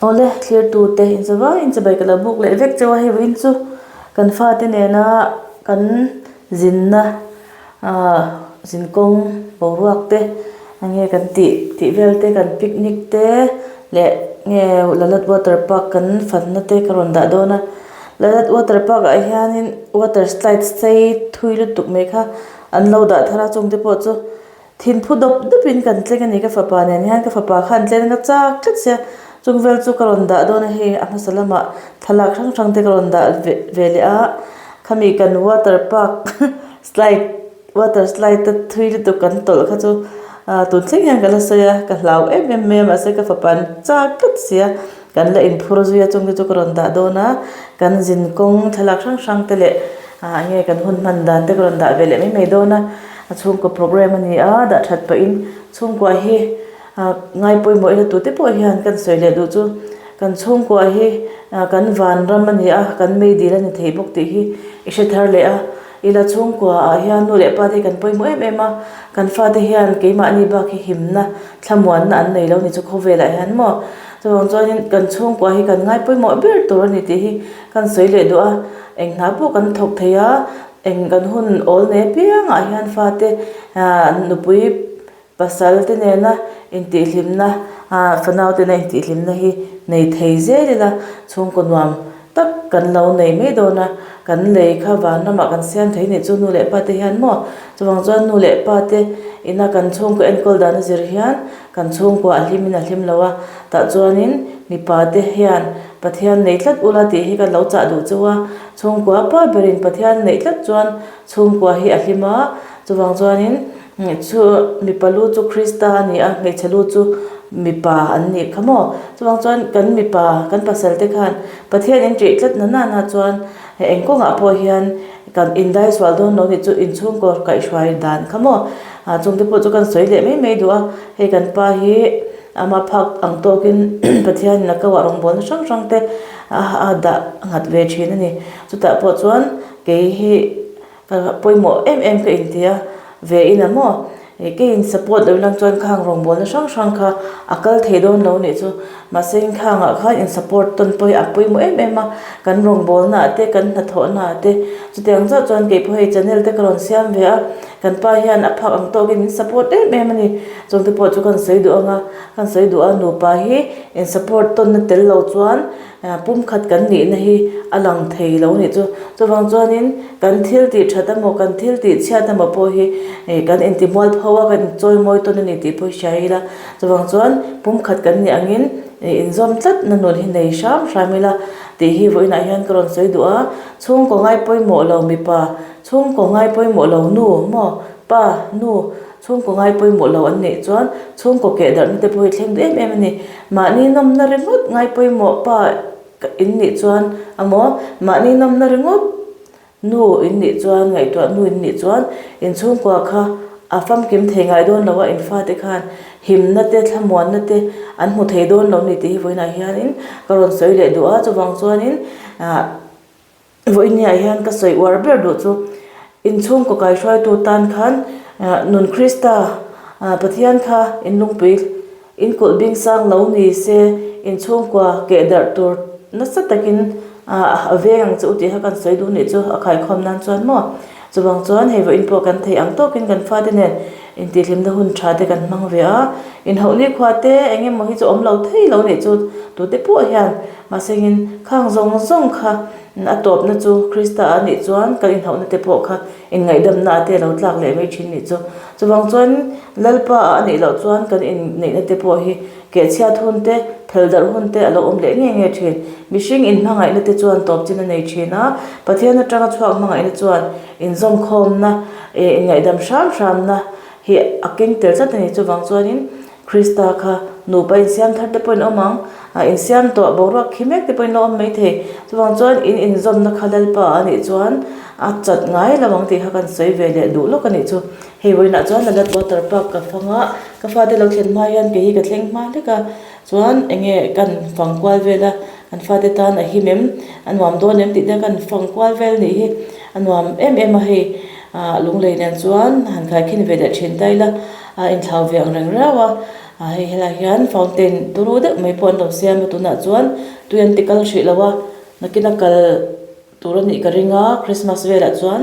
Awle thlirtute inzavangin chibai ka lo buk leh vek chauh a hei vawiin chu kan fate nena kan zinna ahh zinkawng boruak te enge kan tih tih vel te kan picnic te leh nge Lalat water park kan fanna te ka rawn dah dawn a Lalat water park ah hianin water slide sei thui lutuk mai kha an lo dah thar a chungte pawh chu. Thinphu dawp dawp in kan tleng a ni ka fapa nen hian ka fapa khan tleng a chak tlat sia chung vel chu ka rawn dah dawn a hei a hmasa lamah thlalak hrang hrang te ka rawn dah ve ve leh a khami kan water park slide water slide a thui lutuk kan tawlh kha chu ah tun thleng hian ka la sawi a ka hlau em em mai a mahse ka fapa an chak tlat sia kan la inphur zui a chung te chu ka rawn dah dawn a kan zin kawng thlalak hrang hrang te leh ah enge kan hun hman dan te ka rawn dah ve leh mai mai dawn a. A chhungkaw program a ni a, dah that pahin chhungkua hi ah ngai pawimawh ila tute pawh hian kan sawi leh duh chu kan chhungkua hi ah kan vanram a ni a, kan meidil a ni thei bawk tih hi i hre thar leh a, ila chhungkua ah hian nu leh pa te hi kan pawimawh em em a, kan fate hian keimahni bak hi himna thlamuanna an nei lo ni chu khawvelah hian maw chuvang chuanin kan chhungkua hi kan ngai pawimawh ber tur a ni tih hi kan sawi leh duh a, eng hna pawh kan thawk thei a. Eng kan hun awl nei apiangah hian fate ah nupui pasal te nena intihhlimna ah fanau tena intihhlimna hi nei thei zel ila chhungkaw nuam tak kan lo nei mai dawn a, kan lei kha vanramah kan siam thei nih chu nu leh pa te hian maw chuvang chuan nu leh pa te ina kan chhungkaw enkawl dan a zir hian kan chhungkua a hlim in a hlim lo a tah chuanin mipa te hian Pathian nei tlat ula tih hi kan lo chah duh chu a. Chhungkua pa berin Pathian neih tlat chuan chhungkua hi a hlim a, chuvang chuanin chu mipa lu chu Krista a ni a, hmeichhe lu chu mipa an nih kha maw? Chuvang chuan kan mipa, kan pasal te khan Pathian in ṭih tlat na nana chuan eng kawngah pawh hian kan indai sual dawn lo nih chu inchhungkaw kaihhruai dan kha maw? Chungte pawh chu kan sawi leh mai mai duh a, hei kan pa hi. Ama phak ang tawkin Pathianin a ko ah rawngbawlna hrang hrang te a dah nghat ve thin a ni. Chutah pawh chuan kei hi ka pawimawh em em ka inti a, ve in a maw? Keiin support loh lam chuan khang rawngbawlna hrang hrang kha a kal thei dawn lo nih chu. Mahse inkhangah khan in support tawn pawh hi a pawimawh em em a, kan rawngbawlna ah te kan hnathawhna ah te chutiang zauh chuan kei pawh hei channel te ka rawn siam ve a. Kan pa hian a phak ang tawkin min support em em a ni. Chungte pawh chu kan sawi duh ang a, kan sawi duh a nupa hi in support tawnna tel lo chuan pumkhat kan nihna hi a lang thei lo nih chu. Chuvang chuanin kan thil tih that emaw kan thil tih chhiat emaw pawh hi kan intimual pho a, kan inchawimawi tawn a ni tih pawh hi hria ila. Chuvang chuan pumkhat kan nih angin inzawm tlatna nun hi nei hram hram ila tih hi vawiinah hian ka rawn sawi duh a. Chhungkaw ngai pawimawh lo mipa Chhungkaw ngai pawimawh lo nu maw? Pa, nu, chhungkaw ngai pawimawh lo an nih chuan chhungkaw keh darhna te pawh hi thleng duh em em a ni. Mahni nawmna ringawt ngai pawimawh pa in nih chuan a maw? Mahni nawmna ringawt nu in nih chuan, ngaihtuah nu in nih chuan in chhungkua kha a famkim thei ngai dawn lo a, in fate khan himna te, thlamuanna te an hmu thei dawn lo ni tih hi vawiinah hianin ka rawn sawi leh duh a, chuvang chuanin ah. Vawinia hian ka sawi uar ber duh chu inchhungkaw kaihruaitu tan khan nun Krista Pathian kha inlungpui inkulh bing sang lo ni se inchhungkua keh darh tur nasa takin a veng ang che u tih kha kan sawi duh nih chu a khaikhawm nan chuan maw. Chuvang chuan hei vawiin pawh kan theih ang tawkin kan fate nen intihhlimna hun tha te kan hmang ve a, inhauhni khua te eng emaw hi chu awm lo thei lo nih chu tute pawh hian Mahsengin khang zawng zawng kha a tawpna chu Krista a nih chuan kan inhauhna te pawh kha inngaihdamna ah te a lo tlak leh mai thin nih chu. Chuvang chuan Lalpa ah a nih loh chuan kan inneihna te pawh hi kehchhiat hun te, phel darh hun te a lo awm leh nge nge thin. Mihring inhmangaihna te chuan tawp chin a nei thin a, Pathian atanga chhuak hmangaihna chuan inzawmkhawmna, inngaihdam hram hramna hi a keng tel tlat a ni. Chuvang chuanin Krista kha nupa insiam thar te pawhin awm ang, a insiam tawh boruak khi mek te pawhin la awm mai thei. Chuvang chuan in inzawmna kha Lalpa a nih chuan a chat ngai lo ang tih kha kan sawi ve leh duh lawk a nih chu. Hei vawiinah chuan Lalat Water Park ka fang a, ka fate lo thlen hma hian kei hi ka thleng hma hlek a, chuan eng nge kan fang kual vel a, kan fate tan a him em, a nuam dawn em tih te kan fang kual vel nih hi a nuam em em a hei. Lunglei nen chuan han khaikhin ve leh thin ta ila. A inthlau ve ang reng riau a. Ah hei helaiah hian fountain turu deuh mai pawh an lo siam a tunah chuan tui an ti kal hrih lo a nakin a kal tur a nih ka ring a christmas velah chuan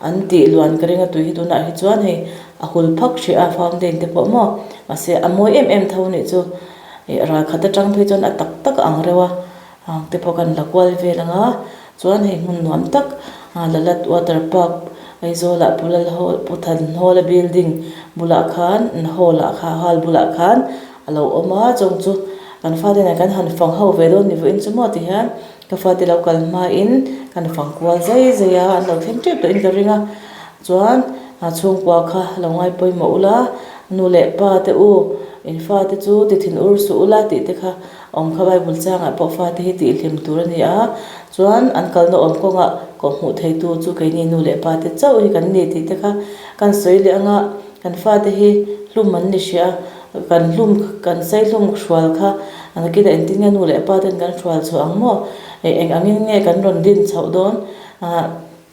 an tih luan ka ring a tui hi tunah hi chuan hei a hul phak hrih a fountain te pawh maw mahse a mawi em em tho a nih chu ih ral khat atang phei chuan a tak tak a ang reuh a ang te pawh kan la kual vel ang a chuan hei hmun nuam tak ah lalat water park Aizawl ah Pu Lalhaw Pu Thanhawla building bulah khan hall ah kha hall bulah khan a lo awm a chung chu kan fate nen kan han fang ho ve dawn ni vawiin chu maw ti hian ka fate lo kal hmain kan fang kual zai zai a an lo thleng tep tawhin ka ring a chuan ah chhungkua kha lo ngai pawimawh ula nu leh pa te u in fate chu ti thin ur suh ula tih te kha Awm kha Bible changah pawh fate hi tihhlim tur a ni a, chuan an kalna awm kawngah kawhhmuh theitu chu keini nu leh pa te chauh hi kan ni tih te kha kan sawi leh anga kan fate hi hlum an ni hria a, kan hlum kan sei hlum hrual kha nakinah engtin nge nu leh pa ten kan hrual chhuah ang maw? Eng angin nge kan rawn din chhoh dawn?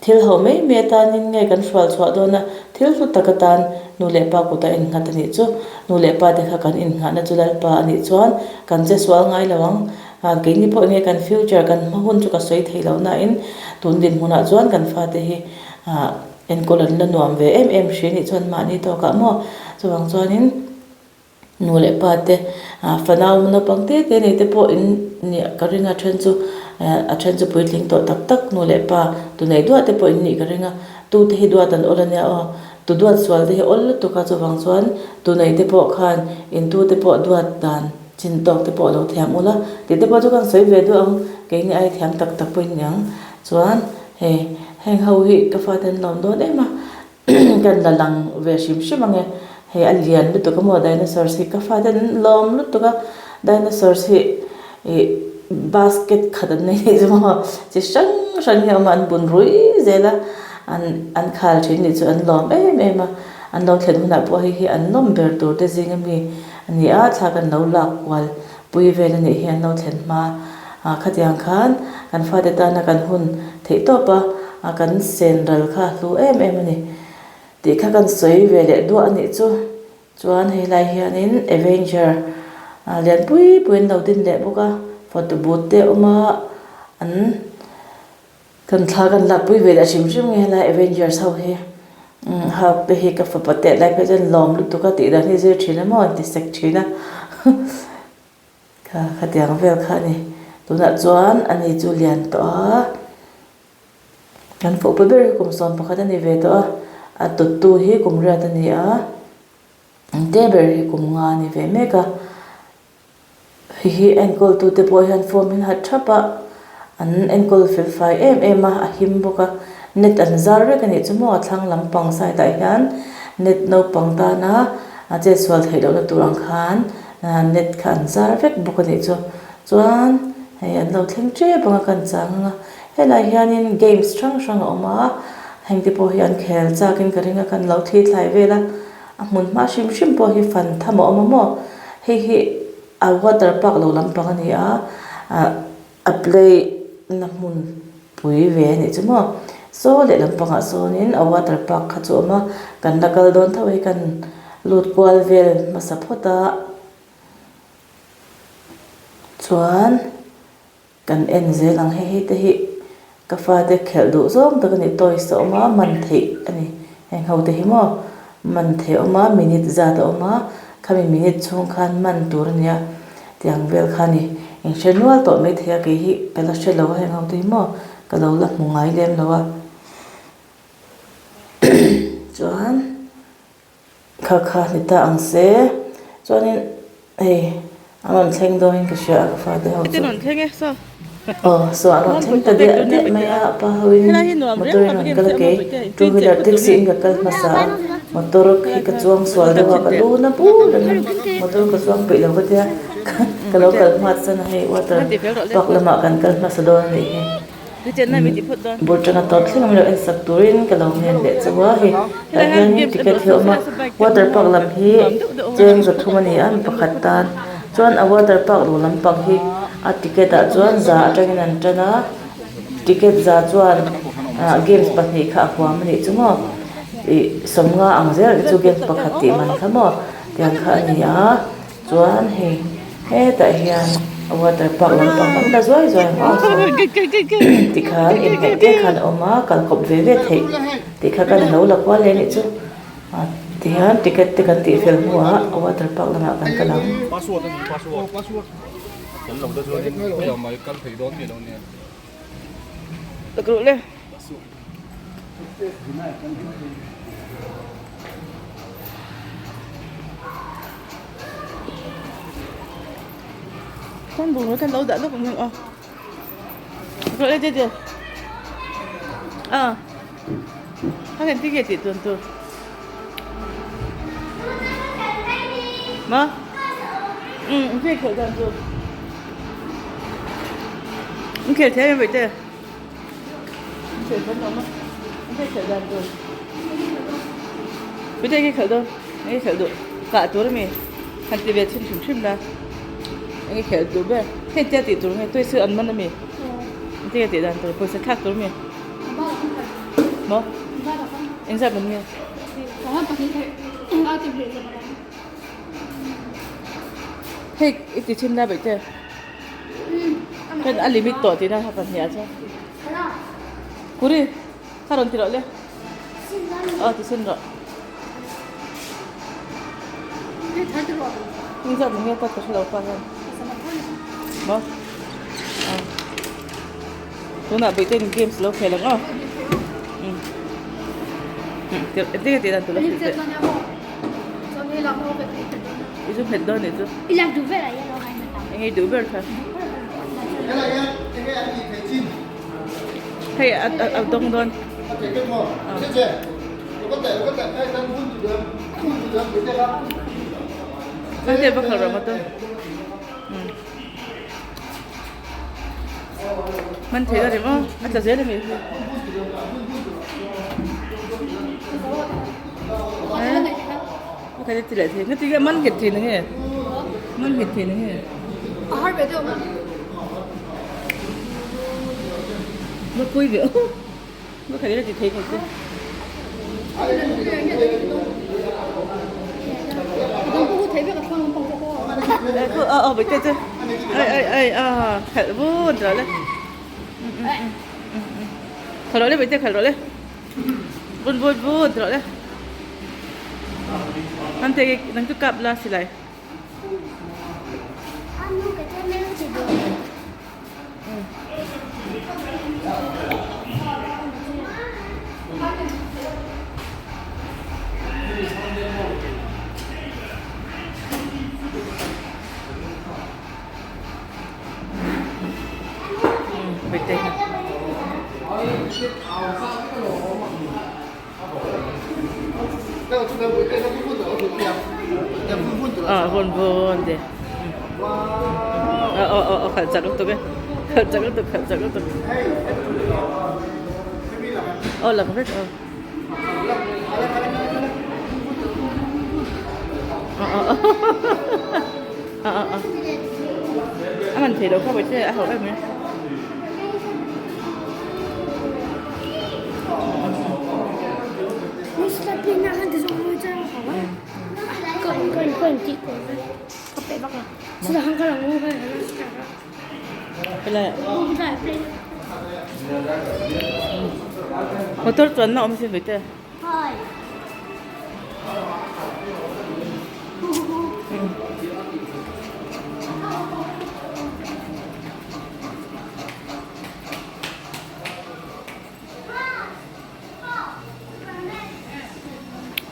Thil ho mai mai atanin nge kan hrual chhuah dawn a, thil hlu tak atan nu leh pa kut a innghat a nih chu. Nu leh pa te kha kan innghahna chu Lalpa a nih chuan kan che sual ngai lo ang. Keini pawh nge kan future, kan hma hun chu ka sawi thei lo nain tun dinhmunah chuan kan fate hi enkawl an la nuam ve em em hri a nih chuan mahni tawkah maw? Chuvang chuanin. Nu leh pa te ah fanau naupang te te nei te pawh in nih ka ring a then chu eh a then chu puitling tawh tak tak nu leh pa tu nei duah te pawh in nih ka ring a tu te hi duat an awl a nia aw tu duat sual te hi awl lutuk a chuvang chuan tu nei te pawh khan in tu te pawh duat dan chin tawk te pawh lo thiam ula tih te pawh chu kan sawi ve duah ang keini ai thiam tak tak pawh in ni ang chuan hei heng ho hi ka fate an lawm dawn em a. Kan la lang ve hrim hrim ang e. Hei a lian lutuk a maw dinosaurs hi ka fate an lawm lutuk a dinosaurs hi ih basket khat an nei anih chu maw chi hrang hrang hi a awm a an bun rui zel a an an khal thin nih chu an lawm em em a an lo thlen hunah pawh hei hi an lawm ber tur te zing ami a ni a thla kan lo lak kual pui vel a nih hi an lo thlen hma ah khatiang khan kan fate tana kan hun theih tawp a ah kan sen ral kha a hlu em em a ni tih kha kan sawi ve leh duah a nih chu chuan helai hianin avenger ah lian pui pui an lo din leh bawk a photo booth te a awm a an Kan thla kan lakpui ve leh hrim hrim nge helai Avengers ho hi umm Hulk te hi ka fapa teh lai phei chuan lawm lutuk a tih dan hi zir thin a maw an ti sek thin a kha khatiang vel kha a ni tunah chuan ani chu lian tawh a kan fuhpa ber hi kum 11 a ni ve tawh a a tawttu hi kum riat a ni a te ber hi kum nga a ni ve mek a. Hei hi enkawl tute pawh hian form hi an hat thap a an enkawl fel fai em em a a him bawk a net an zar vek a nih chu maw a thlang lampang side ah hian net naupang tana a chetsual theih lohna tur ang khan net kha an zar vek bawk a nih chu chuan hei an lo thleng tep ang a kan chang ang a helai hianin games hrang hrang a awm a heng te pawh hi an khel chak in ka ring a kan lo thli thlai vel a. A hmun hma hrim hrim pawh hi fan tham a awm a maw hei hi a water park lo lampang a ni a ah a play na hmun pui ve a nih chu maw saw lehlam pangah sawnin a water park kha chu a awm a kan la kal dawn tho hi kan lut kual vel hmasa phawt a chuan. Kan en zel ang hei hei te hi ka fate khelh duh zawng tak a ni toys a awm a man theih a ni heng ho te hi maw man theih a awm a minute zat a awm a khami minute chhung khan man tur a nia tiang vel kha a ni eng hre nual tawh maithei a kei hi ka la hre lo a heng ho te hi maw ka lo la hmu ngai lem lo a chuan. Kha kha ni ta ang se chuanin hei an rawn thleng dawnin ka hria a ka fate ho chu aw saw an rawn thleng ta diah diah mai a pa hoin motor in rawn kal a kei two wheeler taxi in ka kal hmasa a motor khi ka chuang sual deuh a ka lu na bur rengin motor ka chuang peih lo ka tia ka lo kal hma chuan hei water park lamah kan kal hmasa dawn a nih hi. Bur tanga tawp thleng awm lo en sak turin ka lo ngen leh chauh a hei tah hianin ticket hi a awm a water park lam hi cheng za thum a ni a mi pakhat tan chuan a water park lo lampang hi a ticket ah chuan za atangin an tan a ticket za chuan ah games pahnih kha a huam a nih chu maw ih sawmnga ang zel te chu games pakhat tih man kha maw tiang kha a ni a. Chuan hei hetah hian water park lampang kan la zuai zuai ang aw saw tikhan inhnaih te khan a awm a kal kawp ve ve theih tih kha kan lo la kual leh anih chu tihian ticket te kan tih fel hnuah water park lamah kan kal ang. Chuan bungrau te an lo dah lawk ang aw rawh le dede a a kan ti nge tih tun tur maw um nge khelh dan tur an khel thei em vaihte. Puite nge khalh dawn nge khalh duh kah tur ami han ti ve chhin hrim hrim la enge khelh duh ber hei tia tih tur nge tuai chu an man ami engtin nge tih dan tur pawisa thlak tur ami maw engzat man nge. Hei i ti chhin la baihte. Kan a limit tawh tihna kha pahnih ah chuan Kuri kha rawn ti rawh le aw ti chhin rawh Heng zat nge ka hre lo pa hian maw aw tunah Bawihte in games lo khel ang aw um engtin nge tih dan tur la hrilh teh I zu nghet dawn nih chu. Eng i duh ber kha. Hei a a dawng dawn. Hei va khalh rawh motor. Man thei la rim aw a tla zel ami hi. A khat ti leh thei nga tinge man nghet thin ange man nghet thin ange. A har ve deuh ang. Va pui ve aw. Va khat ila ti thei khat chu. Ờ ờ bị chơi chơi. Ai ai ai à khẩn vun rồi lên. Khẩn rồi lên bị chơi khẩn rồi lên. Vun vun vun rồi lên. Nan te nang chu kap la silai. Ờ vun vun gì ờ ờ ờ ờ khẩn chặt lúc ấy khẩn chặt lúc khẩn chặt lúc ờ là không biết ờ ờ ờ ờ ờ ờ a man thei lo kha vawi che a hauh em mai. Motor chuanna awm sin vawi che.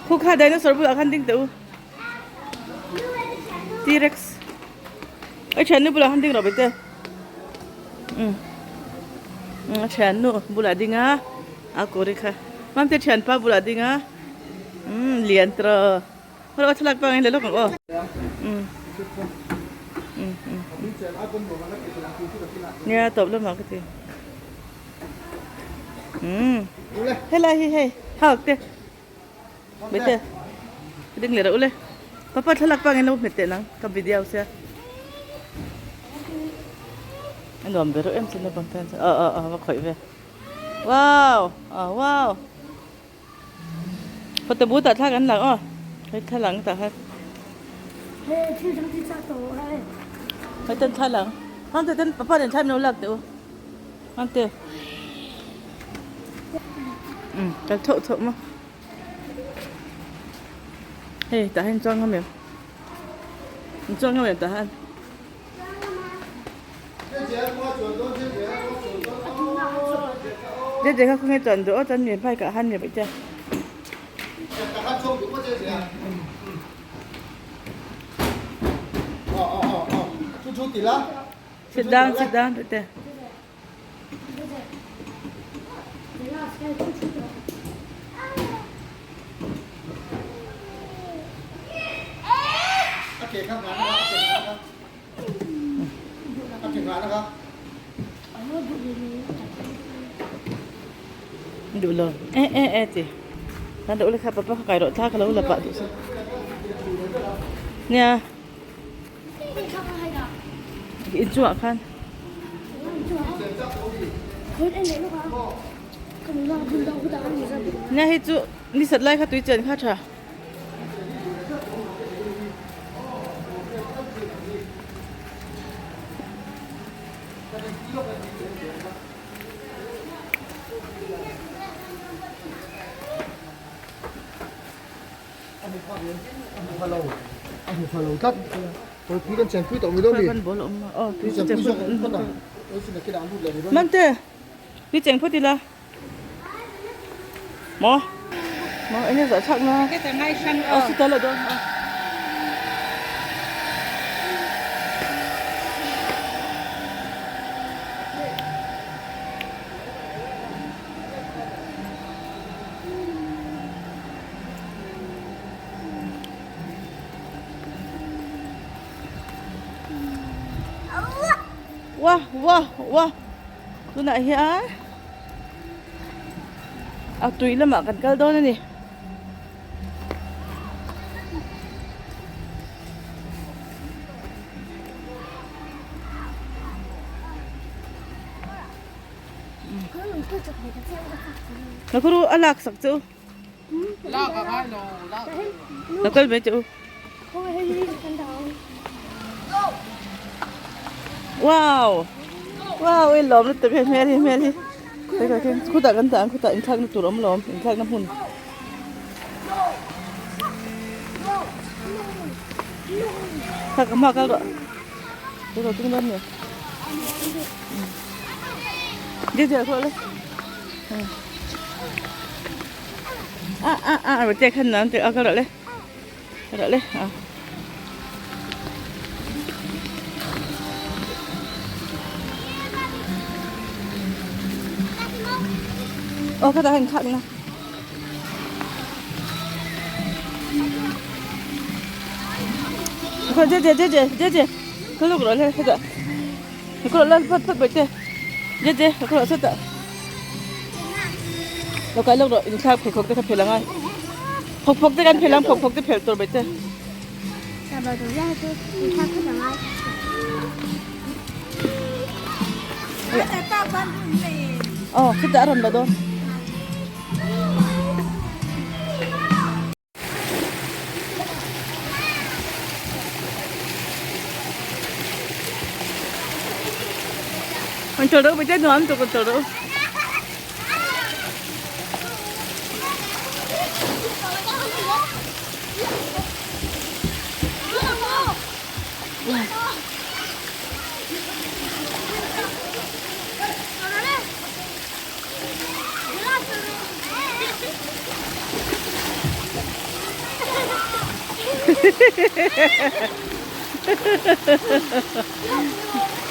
Khu kha dinosaur bulah khan ding teh u T-rex ai thiannu bulah khan ding rawh bete um a thiannu bulah ding a. A kawr kha Mamte thianpa bulah ding a umm lian tawh a aw thlalak pang in la lawk ang aw umm umm umm nia tawp lamah ka ti umm helai hi hei hak te Bete ding leh reuh le papa thlalak pang in lo hmet teh nang ka video sia. A nuam ber em chu naupang tan chuan aw aw aw va khawih ve. Wow aw wow photo booth ah thla kan lang aw hei thla lang tah khan. Hei ten thla lang. Mamte ten papa nen thla min lo lak teh u. Mamte. Um kal thauh thauh maw. Hei tah hian chuang ngam em? Chuang ngam em tah hian? Dede kha khawnge chuan duh aw chuan mi bike ah han mi bawih che. Sit down, sit down bawih te. Duh lo eh eh eh ti kan duh lekha papa kha kai rawh thla ka lo la pah duh se nia inchungah khan nia hei chu ni sat lai kha tui chen kha tha. Mante tui cheng phawt ila. Maw maw eng nge zawh chhak na aw sita la dawn a. Wah wah wah tunah hian a tui lamah kan kal dawn a ni. Nakuru a lak sak chu. Lo kal mai teh u. Wow! Wow, ei lawm lutuk hei hmel hi hmel hi. Hei ka khen khutah kan dah ang khutah inthlakna tur a awm lo inthlakna hmun. Kha ka hma kal rawh. Chu lo tung dawn ni. Dil dil khaw le. A a a rồi che khan nan te a ka rawh le. Rawh le. A. Ô cái đó hình khắc nè. Khoan che che che che che che. Ka luk rawh le hetah. Ka rawh la phawt phawt bawih te. Je je ka rawh sawtah. Lo kai lawk rawh inthlak pheikhawk te kha phel angai. Phawk phawk te kan phel ang phawk phawk te phel tur bawih te. Aw khitah a rawn la dawn. Control rawh bete nuam tuk control rawh.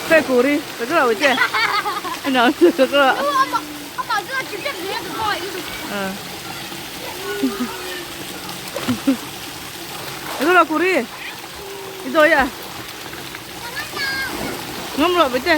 Kai kuri, ka kala wite. Ano, ka kala. Ka kala kuri. Ito ya. Ngam ro bete.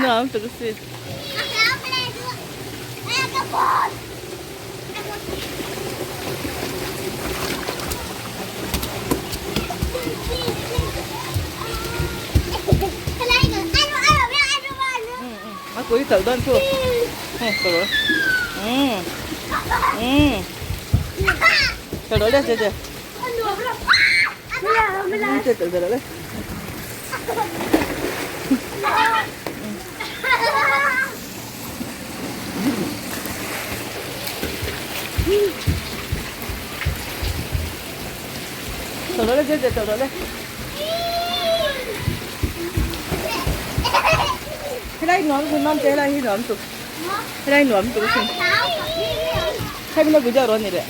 Nuam tuk a si. A kui talh dawn chu. Hei ka rawh. Umm. Umm. Ka rawh le che che. Che talh rawh le. Talh rawh le che che talh rawh le. Helai nuam chu mam te helai hi nuam tuk. Helai nuam tuk sin. Hei min lo video rawn ni leh.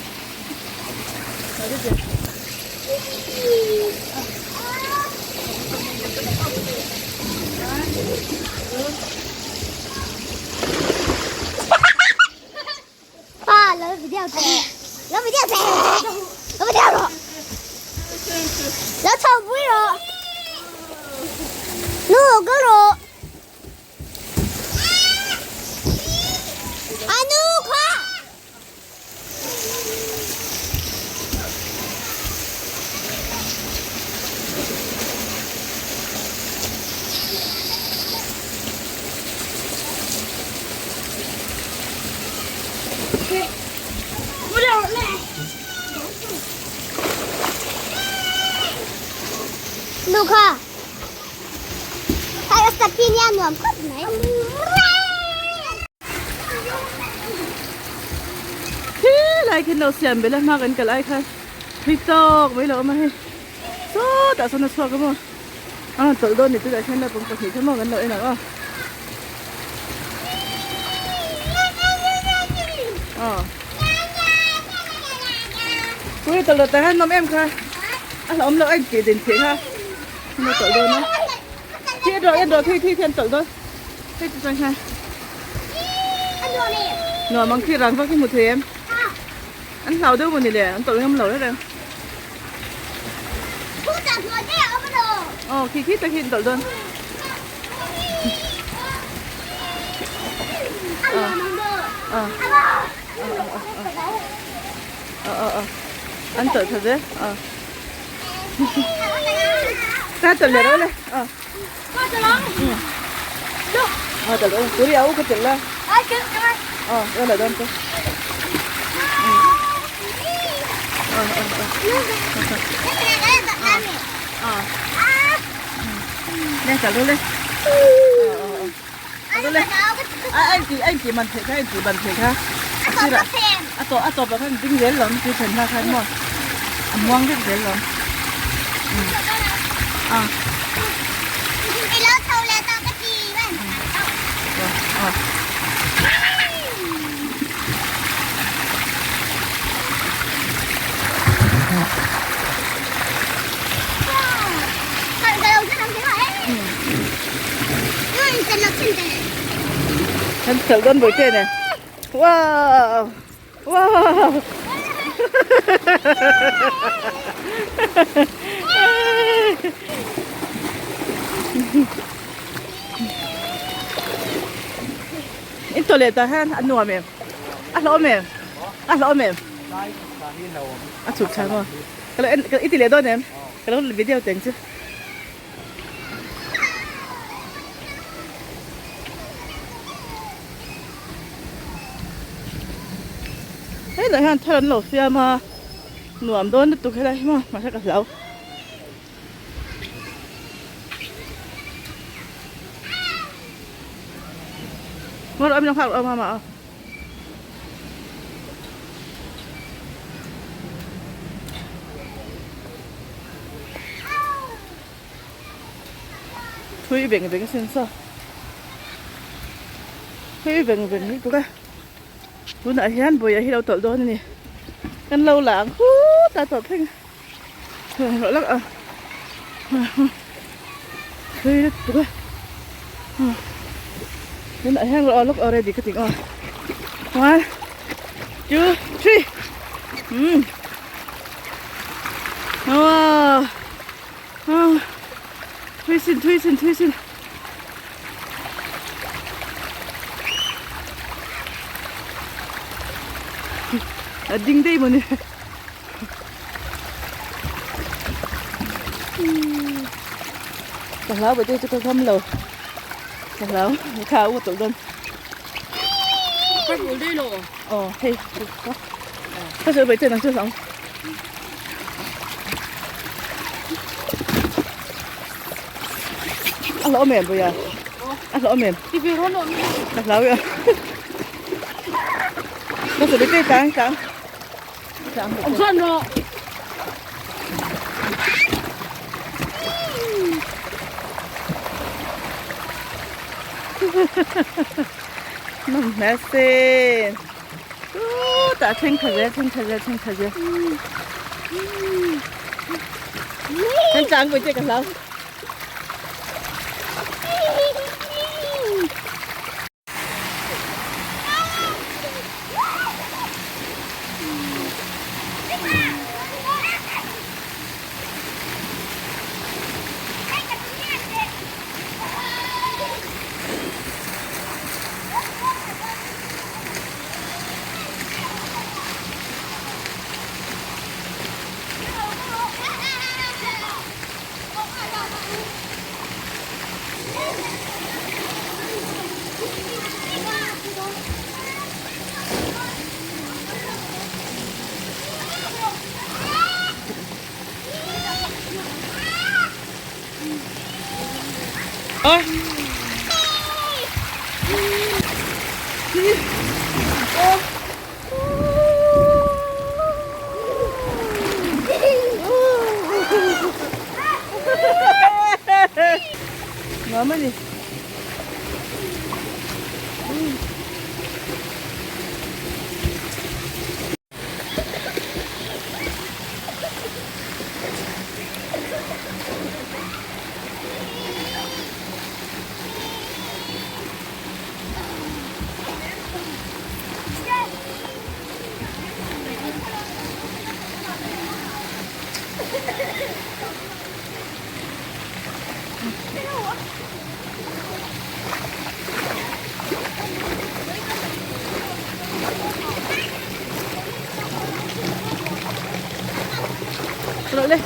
Pa lo video teh lo video teh lo video rawh lo chho pui rawh nu kal rawh a nu kha. Nu kha hei a step hi nia nuam khawp mai. Khi lai khi lo siam belh a hma kan kal ai khan thui tawk mai lo awm a hei sawtah sawn a chhuak a maw a rawn tawlh dawn ni tunah hian naupang pahnih kha maw kan lo en ang aw aw pui tawlh lo tah hian nawm em kha a hlauhawm loh a intih din theih kha an lo tawlh dawn a khi a dawh a dawh khi khi khi an tawlh dawn. Hei chu chuan khan nuam ang khi rang vak hi hmu thei em an hlau deuh mawni le an tawlh ngam lo reng aw khi khi tak hi an tawlh dawn an tawlh tha zel ka tawlh leh rawh le Turi au ka tel la. Ờ, đây là đơn tôi. Ờ, ờ, ờ. Ờ. Nè, cả luôn lên. Ờ, ờ, ờ. Luôn lên. Anh chị, anh chị mình thấy anh chị mình thấy ha. A to a tawpah khan ding zel lawm tui then hma khan maw a muang vek zel lawm a. Kan kal dawn bawihte nen. Wow! Wow! In tawh leh tah hian a nuam em? A hlauhawm em? A hlauhawm em? A chhuk tha maw? Ka lo en i ti leh dawn em? Ka lo video teng chu. Helai hian thar an lo siam a nuam dawn lutuk helai hi maw mahse ka hlau. Ngaw rawh a min lo nghak rawh a mama a. Thui veng veng sin saw thui veng veng lutuk a tunah hian bawih hi lo tawlh dawn a ni kan lo la ang khut a tawlh thleng rawh lak a thui lutuk a tunah hian rawh lawk already ka ti aw one two three umm wow. Thui sin thui sin thui sin. A ding daih mawni. Ka hlau bete chu ka kham lo. Ka hlau kha u tawh dawn. Ka bul daih lo. Aw hei. Ka sawi bete nang chu hlau. A hlauh em Puia? A hlauh em? Ti ve rawn awm. Ka hlau ya. Ka sawi bete tang tang. Tang. Awm chuan rawh. Nawm hmel sin. Chutah thleng tha zel thleng tha zel thleng tha zel. Kan tlang pui che ka hlau. Ôi. Nuam a ni. Rawh le.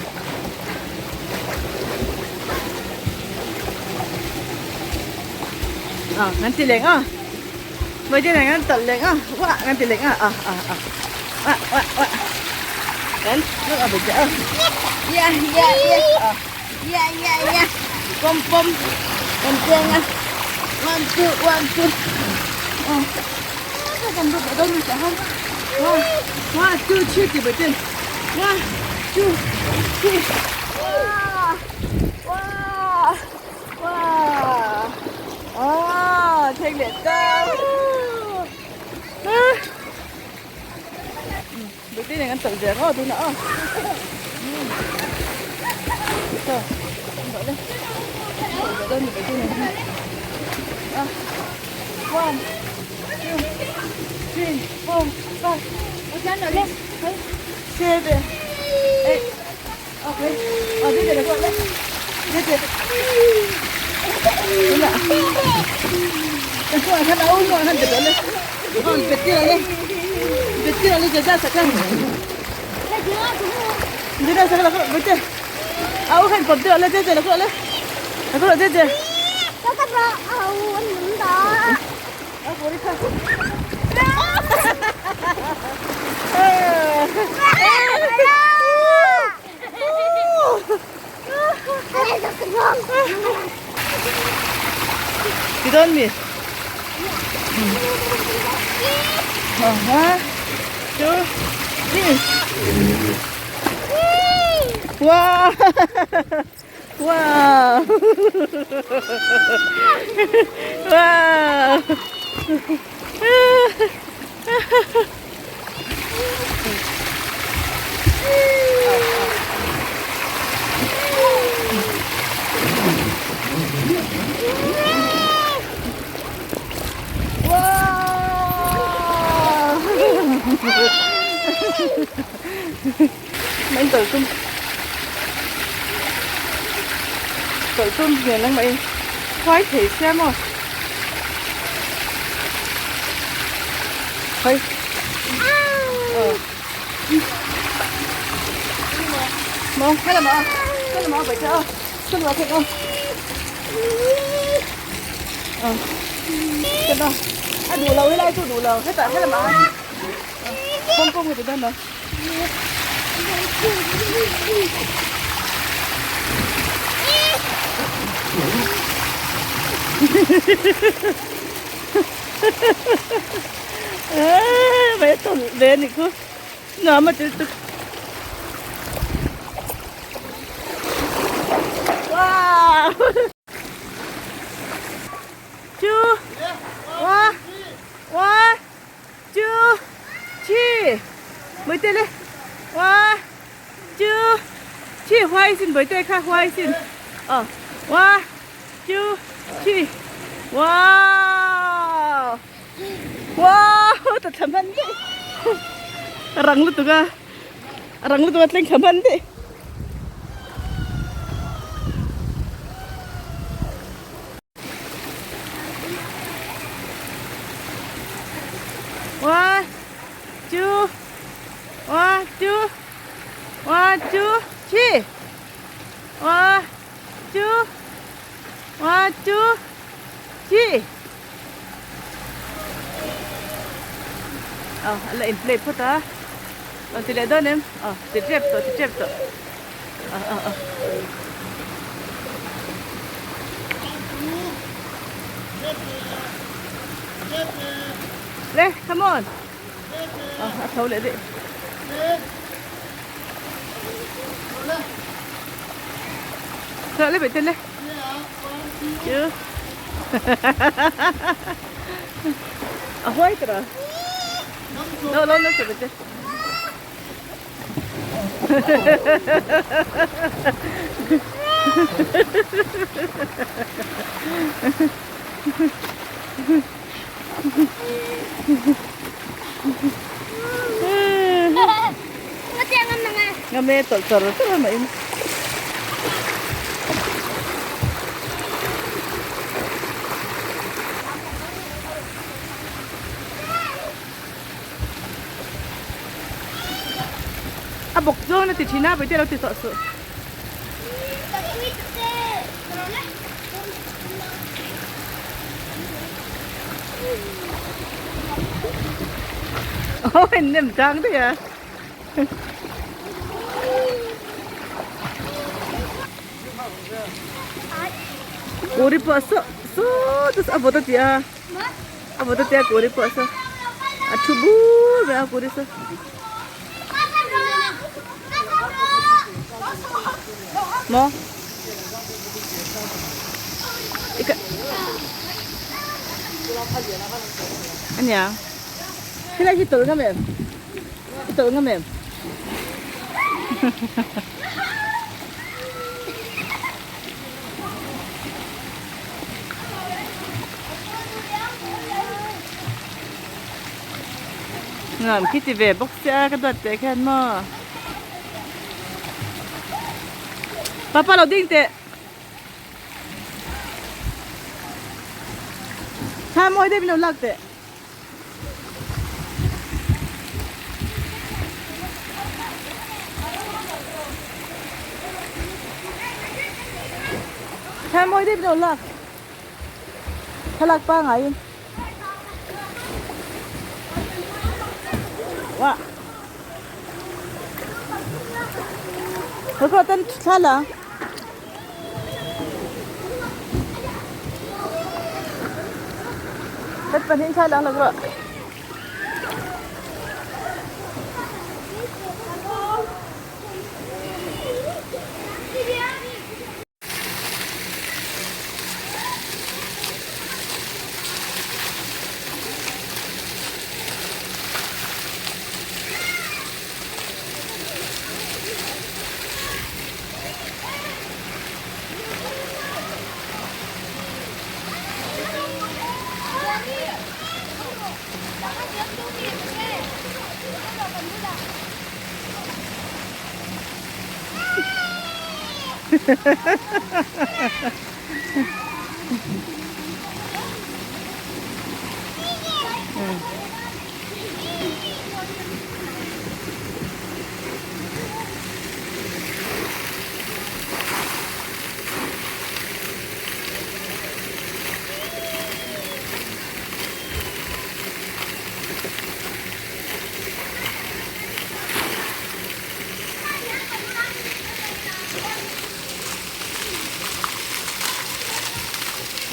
À, ngắn ti leng à. Mấy cái này ngắn tận leng à. Quá, ngắn ti leng à. À à à. Quá quá quá. Ngắn nước ở bên chợ. Yeah yeah yeah. À. Yeah yeah yeah. Pom pom. Pom cheng à. One two one two. Ờ. Cái cầm được ở đâu mình sẽ không? One, one, two, three thì bởi trên. One, two, three. Wow. Wow. Wow. Oh, thanh lệ ta. Bởi trên này ăn tự dễ rồi, tôi nữa. Rồi, đợi đây. Đợi đây mình phải trên này. One, two, three, four, five. Seven, eight. Okay. Oh, dito na po. Dito. Wala. Ang han au no han dito le. On petira le. Petira le jaza sakang. Jaza sakang la ko bete. Au han potira le jaza la ko le. La ko jaza. Au anh mình đó. Au ko ri kha. You don't miss. One, two, three. Wow! Wow! Wow! Mình tự tung tự tung tiền lên mày khoái thể xem rồi khoái ờ. Maw helamah a helamah a vaih a helamah phei a a ken a a duh lo helai chu duh lo hetah helamah a kawng kawng ti dawn lo. Ve tawlh ve anih khu nuam a ti lutuk wow two one one two three bawihte le one two three huai sin bawihte kha huai sin aw one two three wow wow ta thla hman daih a rang lutuk a a rang lutuk a thleng thla hman daih. One two one two one two three one two one two three aw a la in play phawt a rawn ti leh dawn em aw ti tep tawh ti tep tawh aw aw aw. Le come on aw a tho leh daih. Thlah le beh te le. Chu. A huai tara. Lo lo lo beh te. Ngam e tawlh char char a mah in. A bawk zawng na ti thin a bawihte lo ti tawh suh. Ôi nem trắng thế à. Kuri pawh saw saw te a vawt a tia a vawt a tia kuri pawh saw a thu bur mai a kuri saw. Maw ania helai hi tawlh ngam em i tawlh ngam em Nuam khi ti ve bawk sia ka duat teh khian maw. Papa lo ding teh. Tha mawi deuh min lo lak teh. Tha mawi deuh min lo lak. Thlalak pangaiin. Wah. Hei tan thla la. Tat pahnih thla lang lak rawh.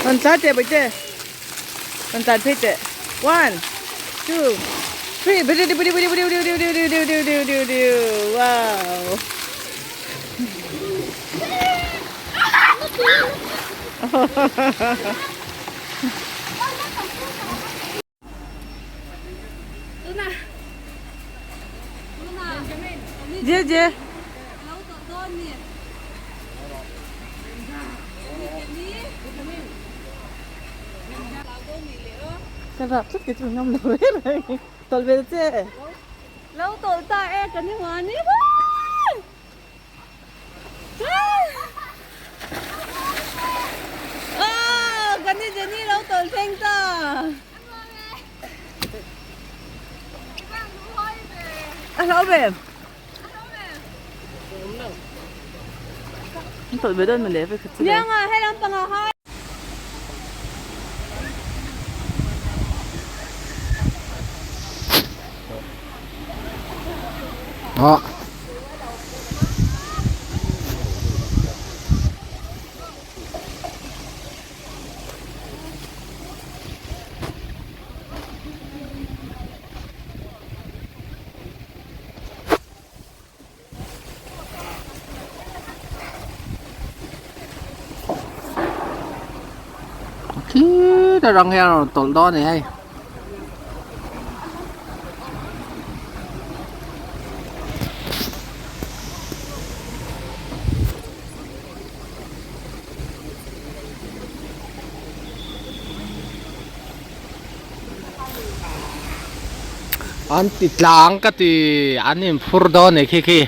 Rawn tlan teh bawihte rawn tlan phei teh one two three bdididididididididididididididiu wow Je je. Ka rap tlat ke chu ngam lo reng reng. Tawlh ve ta che. Lo tawlh ta e kan i huan i. Kan ni Jenny lo tawlh thleng ta. A hlau ve. An tawlh ve dawn mawle vek khat chu. Nianga he lampang ah hai. Aw. Khi ta răng heo rồi tụi đó này hay. An ti tlang ka ti an in phur dawn ni khi khi.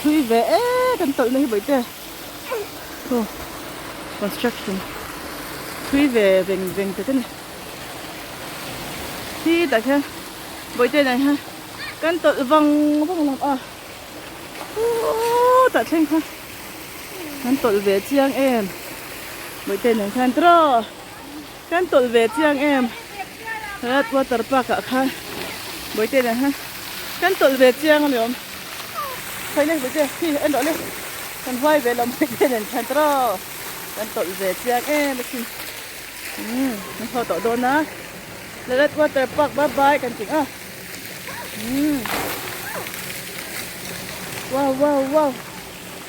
Thui ve e kan tawlh na hi bawihte aw construction thui ve veng veng tak a ni khi tah khian bawihte nen hian kan tawlh vang vang lam a uuu tah thleng khan kan tawlh ve chiang em bawihte nen khan tiraw Kan tawlh ve chiang em Red water park ah khan Bawihte nen khan kan tawlh ve chiang a ni awm Khawi le Bawihte khi en rawh le kan huai ve lo Bawihte nen khan tawrh kan tawlh ve chiang em asin umm kan haw tawh dawn a Red water park bye bye kan tih a umm wow wow wow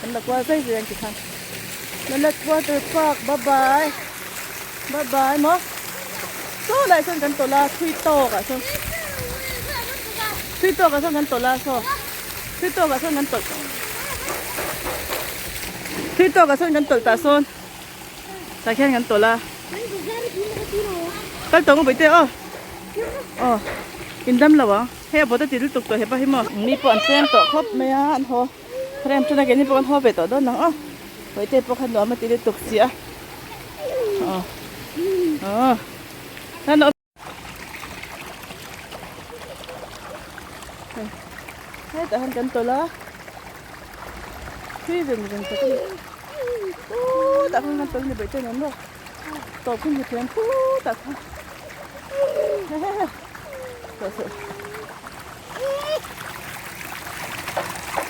Kan la kual zai zai ang ti khan. Lalat water park bye bye. Bye bye maw. Saw lai sawn kan tawlh a thui tawk ah sawn. Thui tawk ah sawn kan tawlh a saw. Thui tawk ah sawn kan tawlh. Thui tawk ah sawn kan tawlh tah sawn. Tah khian kan tawlh a. Kal tawng a bawihte aw. Aw. In dam lo ang. Hei a bawt a ti lutuk tawh hepa hi maw. Mi pawh an tlem tawh khawp mai a an haw. Rem tuna keini pawh kan haw ve tawh dawn ang aw. Bawihte pawh kha nuam a ti lutuk si a. Aw. Aw. Hetah hian kan tawlh a. Thui veng veng tak a ni. Khutah khan kan tawlh a ni bawihte nen maw. Tawp khan hmu thiam khutah khan.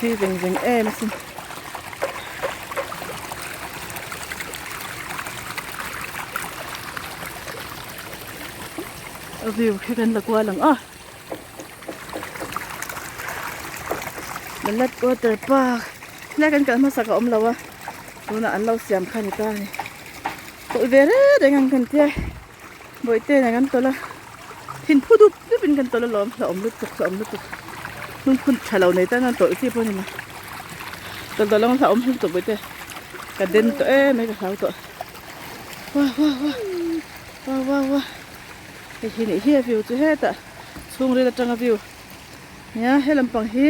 Thui veng veng em asin. A view khi kan la kual ang a. Lalat water park helai kan kal hmasak a awm lo a tunah an lo siam kha a ni ta a ni tawlh ve reng reng ang kan tia bawihte nen kan tawlh a thin phu dup dup in kan tawlh alawm hlauhawm lutuk hlauhawm lutuk hnungphun tha lo nei tan a tawlh chi pawh a ni lo tawlh tawlh ang hlauhawm lutuk bawihte ka den tawh em mai ka hlau tawh wah wah wah wah wah wah hei hi nih hi a view chu hetah chhungril atanga view. Nia he lampang hi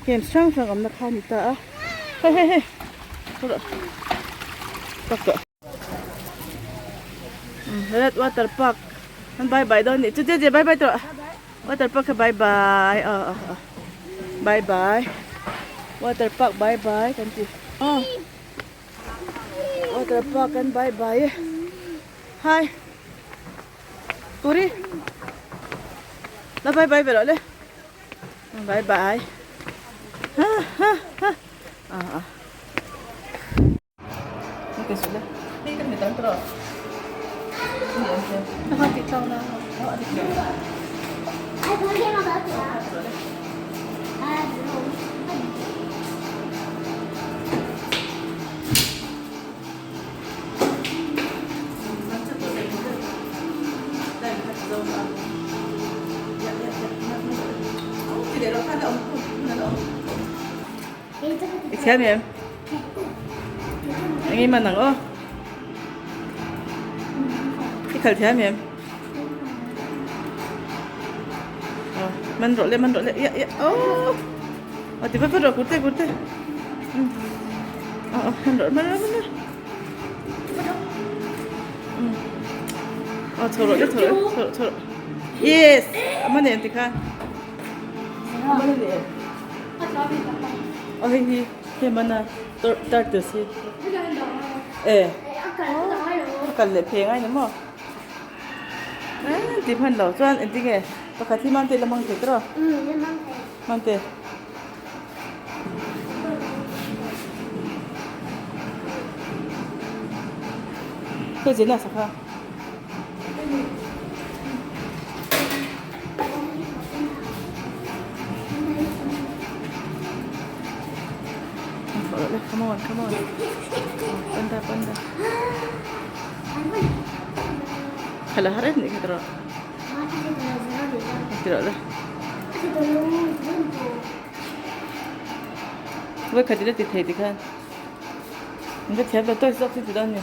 games hrang hrang awmna kha a ni ta a hei hei hei tak tawh red water park an bye bye dawn nih chu je je bye bye tawh water park kha bye bye aw aw aw bye bye water park bye bye kan ti aw water park kan bye bye e hi. Turi la bye bye ve rawh le bye bye ha ha ha a a okay su le hei kan mi tam tawh ni an che ha ti tlang na a dik lo I thiam em? Eng i man ang aw? I khal thiam em? Aw, man rawh le, man rawh le, ia ia, aw! Aw ti vat vat rawh, kurte kurte. Aw aw, man rawh, man rawh, man rawh. Aw chho rawh le chho rawh chho rawh chho rawh yes a man em tikhan a man a ni em aw hei hi hei man a turtles hi e a kal leh phei ngai ni maw ti hman lo chuan engtinge pakhat hi mante la hmang thei tawh mante. Hei zin a sakha. Come on, come on. Panda, panda. Khala har em nih kha tawh. Tawh le. Voi khat ila ti thei tikhan in ka thiam lo toys zawk chu ti dawn ni.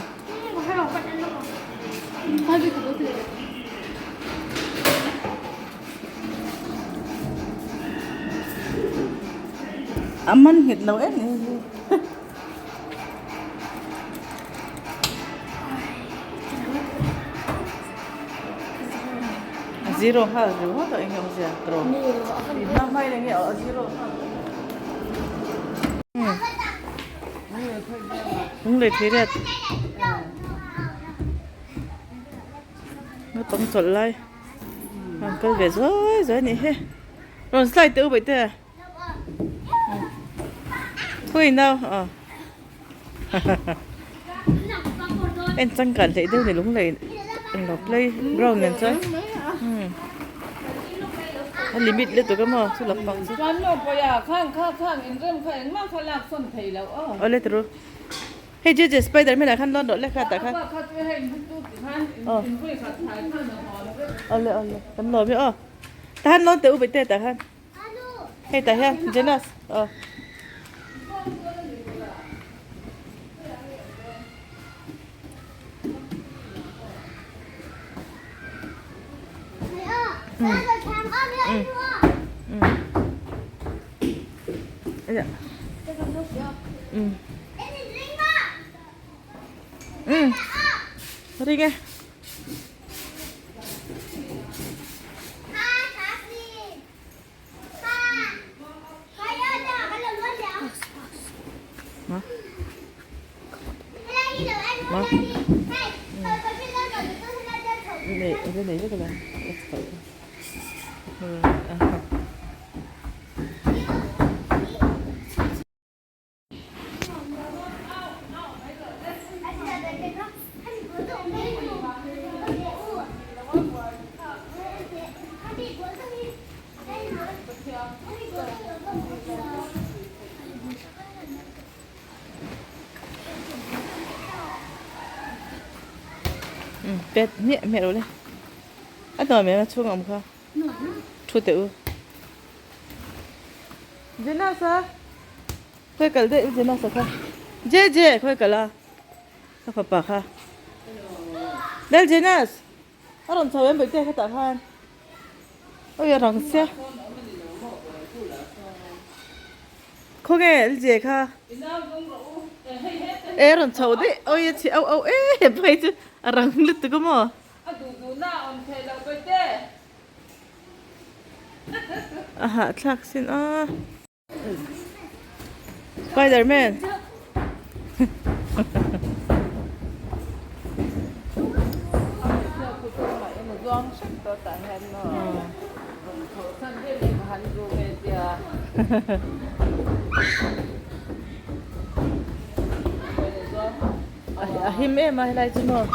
A man nghet lo em ni hei hi. A zero nghal ringawt a eng awmzia tawh i hma hma in enge a zero nghal lung lei thei riat naupang chawlh lai an kal ve zuai zuai a nih hi rawn slide teh u baihte. Khawi nau aw en changkan hleih deuh ni lung lei englo play ground nen chuan umm a limit lutuk a maw chu lampang chu awle turu hei je je spider man ah khan lawn rawh le kha tah khan aw awle awle kan lawm e aw tah khan lawn teh u baihte tah khan. Hei tah hian Jonas aw. Ring e. Umm pet hmiah hmiah lo le. A nuam em a chhung a awm kha. Thu teh u. Jenasa khawi kal daih u Jenasa kha. Jeje khawi kal a ka fapa kha. Lal Jenas a rawn chho em bawihte kha tah khan. Oi a rang sia. Khawnge LJ kha? E rawn chho daih oi a chhi au au e hepa hi chu a rang lutuk a maw. A hahthlak sin a. Spider man. A him em a helai chu maw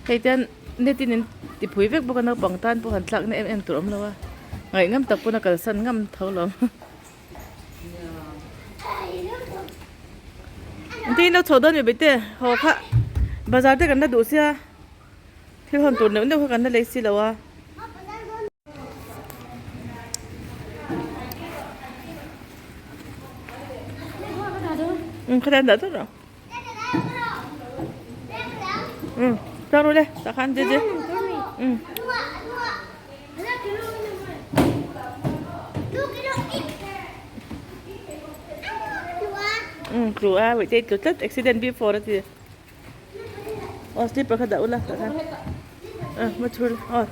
hei te net in an ti phui vek bawk a naupang tan pawh han tlak na em em tur a awm lo a ngaih ngam tak pawn a kalsan ngam tho lo. Engtin in lo chhoh dawn mi bete haw kha bazar te kan la duh sia thil hawn tur neuh neuh kha kan la lei si lo a. Umm khatiang dah dawn rawh. Umm chuang ru le tah khan je je umm. Umm tlu a wait tlu tlat accident before a ti. Aw slipper kha dah ula tah khan ah ma thur aw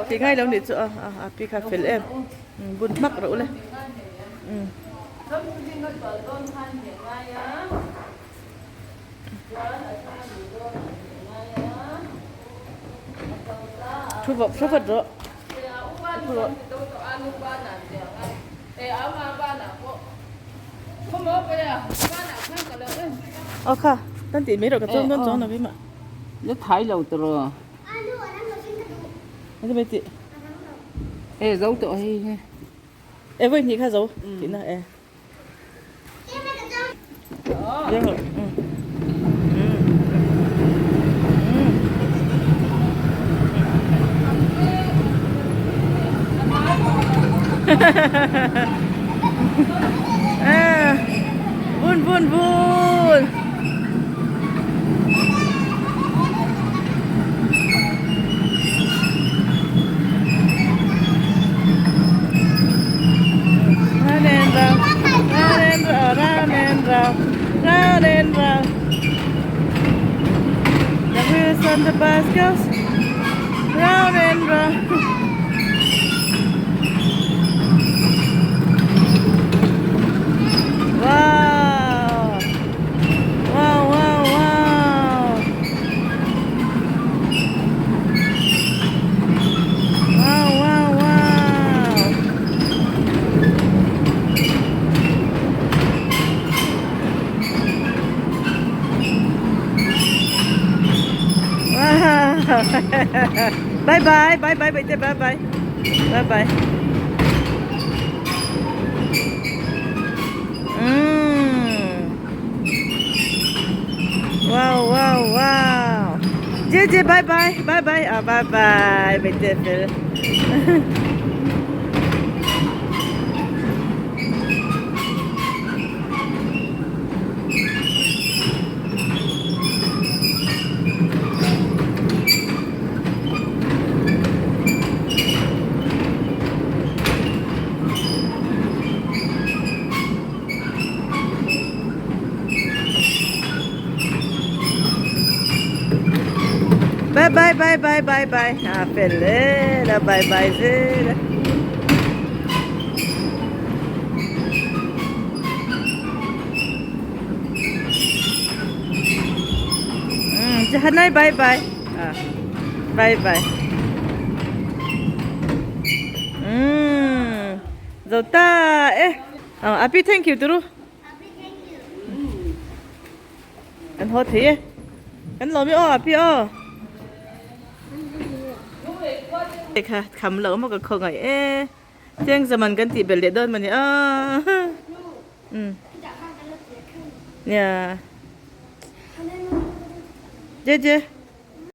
tih ngai lo nih chu a a pi kha fel em bun hmak rawh ule umm. Thu vawp thu vat rawh thu rawh. Aw kha kan tih mai rawh ka chuang dawn chuang lo keimah. Na thai lo tawh. Enge mai tih. E zo tawh hei he. E vawi hnih kha zo tihna e. Vun vun vun. Round and round, round and round, round and round, round and round. The wheels on the bus goes round and round. Wow! Wow, wow, wow! Wow, wow, wow! Wow! Bye bye, bye bye, bye bye bye. Bye bye. Umm. Wow, wow, wow. JJ, bye bye, bye bye. Ah, bye bye. Bye bye. Bye bye bye bye bye bye. Ah, fel e la bye bye zel a. Umm Jahanai bye bye. Ah bye bye. Umm zo ta e. Aw api thank you turu. Kan haw thei e. Kan lawm i aw api aw. Kha kham lo maw ka khaw ngaih e. Cheng zaman kan tih belh leh dawn mawni aw. Umm. Nia. Jeje.